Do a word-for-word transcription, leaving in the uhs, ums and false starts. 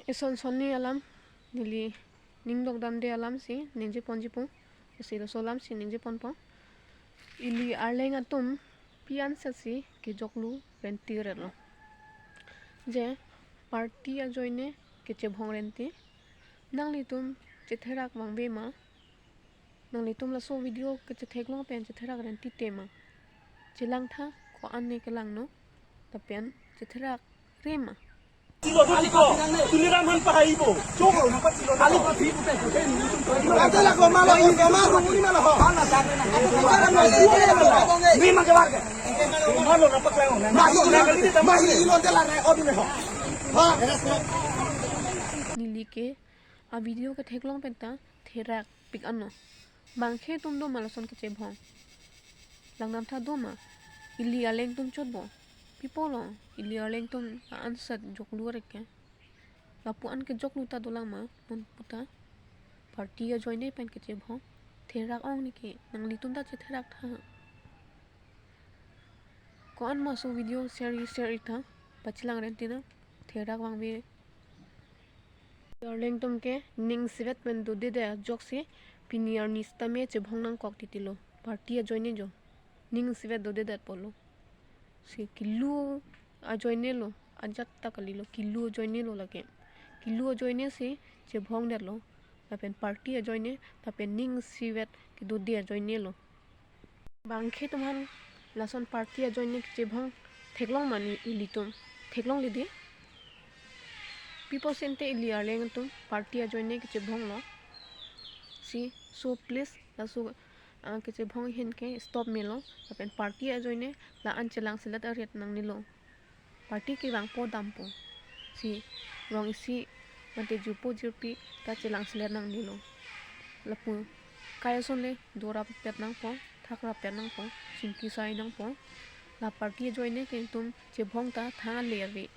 Eson sonni alam, neli ning dokdamde alamsi ningje ponji pu. Isi laso alamsi ningje ponpo. Ili arleng atum pi an sasi kejoklu renti relo. Je party ajoine kechebhong renti. Nanglitum chetherak vangve ma? Nanglitum laso video kechetheklong pen chetherak renti te ma? Chelangtha, ko-an ne kelangno, lapen chetherak re ma? Ilo dito, Tuliram han pahaibo. Chok, ate la goma lo, goma lo, ni malo ho. Ni mangke warga. Malo na paklang. Malo na kali ta. Mahi ilo de la re odune ho. Ha? Neli ke a video ketheklong pen ta therak pik anlo. Bangkhe atum do ma lason kechebhong? Langdamtha do ma? Ili arleng atum chotbo. Pi apotlo ili arleng atum la-an sat joklu reke? Lapu an kejoklu ta dolang ma non puta? Party ajoine pen kechebhong. Therak ong neke, nanglitum ta chetherak tha. Ko-an ma laso video share share tha, pachelang renti na, therak vangve. Arleng atum ke ning isivet pen dodedet ajoksi pini arni sitame chebhong nangkok titilo. Party ajoine jo. Ning isivet dodedet apotlo. Si kilu ajoine lo, ajat ta kalilo, kilu ajoine lo lake. Kilu ajoine si chebhongdetlo. Lapen party ajoine, lapen ning isivet kedode ajoine lo. Bangkhe atum han lason party ajoine kechebhong theklong ma ni ilitum? Theklongle de. Pi apot sente ili arleng atum party ajoine kechebhonglo? Si, so please, laso, ah, kechebhong ahin ke stop melo, lapen party ajoine la-an chelangselet aret nangnelo. Party kevangpo dampo. Si, rong isi mate jirpo jirpi ta chelangselet nangnelo. Lapu kai ason le dorap pet nangpo, thak rap pet nangpo, chingki sai nangpo. La party ajoine ke itum chebhong ta thang ale ave.